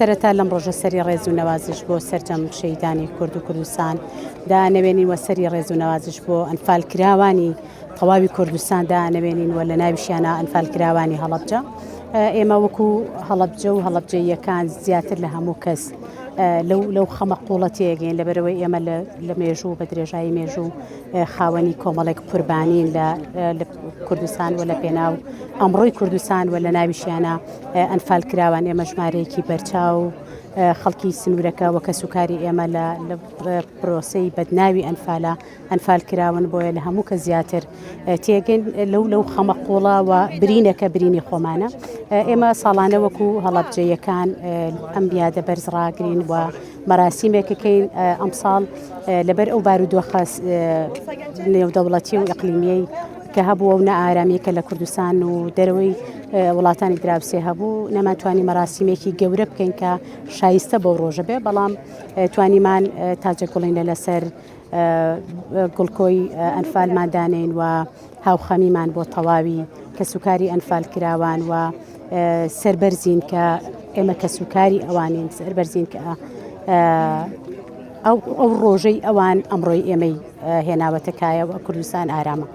سەرەتا لەم ڕۆژە سەری ڕێز و نەوازش بۆ سەرجەم شەهیدانی کورد و کوردستان دانەوێنین و سەری ڕێز و نەوازش بۆ ئەنفالکراوانی تەواوی کوردستان دانەوێنین و لە ناویشیانە ئەنفالکراوانی هەڵەبجە. ئێمە وەکو هەڵەبجە و هەڵەبجەییەکان زیاتر لە هەموو کەس لەو لەو خەمە قوڵە تێگەین لەبەرەوەی ئێمە لە مێژوو بە درێژایی مێژوو خاوەنی کۆمەڵێک قوربانین لە کوردستان و لە پێناو ئەمڕۆی کوردستان و لە ناویشیانە ئەنفال کراوان ئێمە ژمارەیەکی بەرچاو خەڵکی سنوورەکە و کەسوکاری ئێمە لە پرۆسەی بەدناوی ئەنفالە ئەنفال کراون بۆیە لە هەموو کە زیاتر تێگەین لەو لەو خەمە قوڵە و برینەکە برینی خۆمانە ئێمە ساڵانە وەکو هەڵەبجەیەکان ئەم یادە بەرز ڕاگرین و مەراسیمێکەکەین ئەمساڵ لەبەر ئەو بارودۆخە نێودەوڵەتی و ئەقلیمیەی کە هەبووە و نائارامیە کە لە کوردستان و دەرەوەی وڵاتانی دراوسێ هەبوو نەمانتوانی مەراسیمێکی گەورە بکەین کە شایستە بەو ڕۆژە بێ بەڵام توانیمان تاجە گوڵینە لەسەر گوڵکۆی ئەنفالمان دانێین و هاوخەمیمان بۆ تەواوی کەسوکاری ئەنفال کراوان و سەربەرزین کە ئێمە کەسوکاری ئەوانین سەربەرزین کە ئەو ئەو ڕۆژەی ئەوان ئەمڕۆی ئێمەی هێناوەتە کایەوە کوردستان ئارامە.